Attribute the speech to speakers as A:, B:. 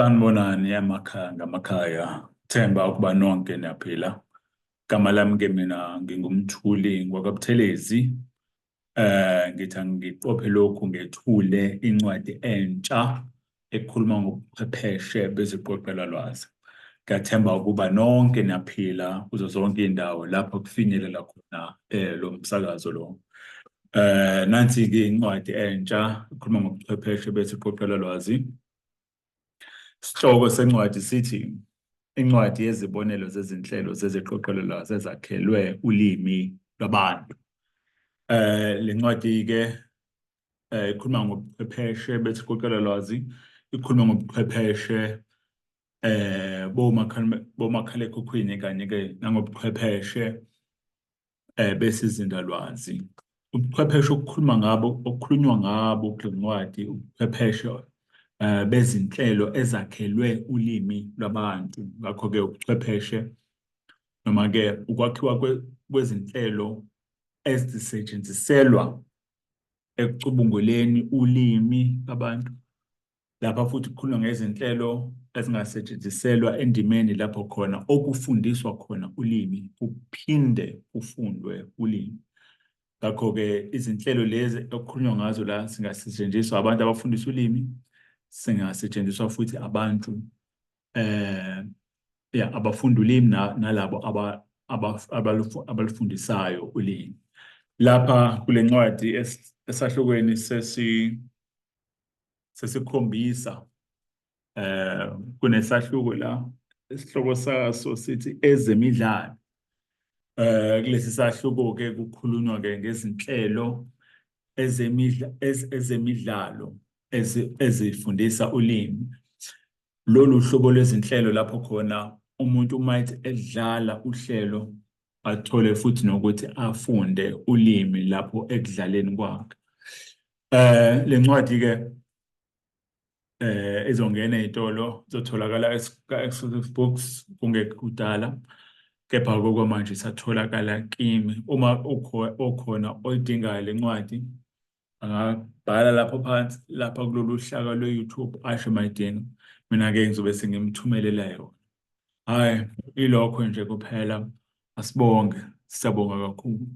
A: Sanibonani emakhaya ngamakhaya. Themba ukuba nonke niyaphila. Igama lami-ke mina nginguMthuli ngwakaButhelezi. Ngithi angiqophe lokhu ngethule incwadi entsha ekhuluma ngobuchwepheshe beziqoqelolwazi. Ngiyathemba ukuba nonke niyaphila kuzo zonke iy'ndawo lapho kufinyelela khona lo msakazo lo. Nansi-ke incwadi entsha ekhuluma ngobuchwepheshe beziqoqelolwazi. Isihloko sencwadi sithi incwadi yezibonelo zezinhlelo zeziqoqelolwazi ezakhelwe ulimi lwabantu. Le ncwadi-ke ikhuluma ngobuchwepheshe beziqoqelolwazi, ikhuluma ngobuchwepheshe bomakhalekhukhwini kanye-ke nangobuchwepheshe besizindalwazi. Ubuchwepheshe okukhuluma ngabo, okukhulunywa ngabo kule ncwadi, ubuchwepheshe bezinhlelo ezakhelwe ulimi lwabantu. Ngakho-ke ubuchwepheshe noma-ke ukwakhiwa kwezinhlelo ezisetshenziselwa ekucubunguleni ulimi lwabantu. Lapha futhi kukhulunywa ngezinhlelo ezingasetshenziselwa endimeni lapho khona okufundiswa khona ulimi kuphinde kufundwe ulimi. Ngakho-ke izinhlelo lezi okukhulunywa ngazo la singasetshenziswa abantu abafundisa ulimi, singasetshenziswa futhi abantu ya abafunda ulimi nalabo abalufundisayo ulimi. Lapha kule ncwadi esahlukweni sesikhombisa kunesahluko la isihloko saso sithi ezemidlalo. Kulesi sahluko ke kukhulunywa ke ngezinhlelo ezemidlalo ezifundisa ulimi. Lolu hlobo lwezinhlelo lapho khona umuntu uma ethi edlala uhlelo athole futhi nokuthi afunde ulimi lapho ekudlaleni kwakhe. Le ncwadi ke izongena ey'tolo, izotholakala ka-Exclusive Books kungekudala, kepha okwamanje isatholakala kimi. Uma okhona oyidingayo le ncwadi angabhala lapho phansi lapha kulolu hlaka lwe-YouTube asho mayidinga, mina-ke ngizobe sengimthumelela yona. Hhayi, ilokho nje kuphela, asibonge, siyabonga kakhulu.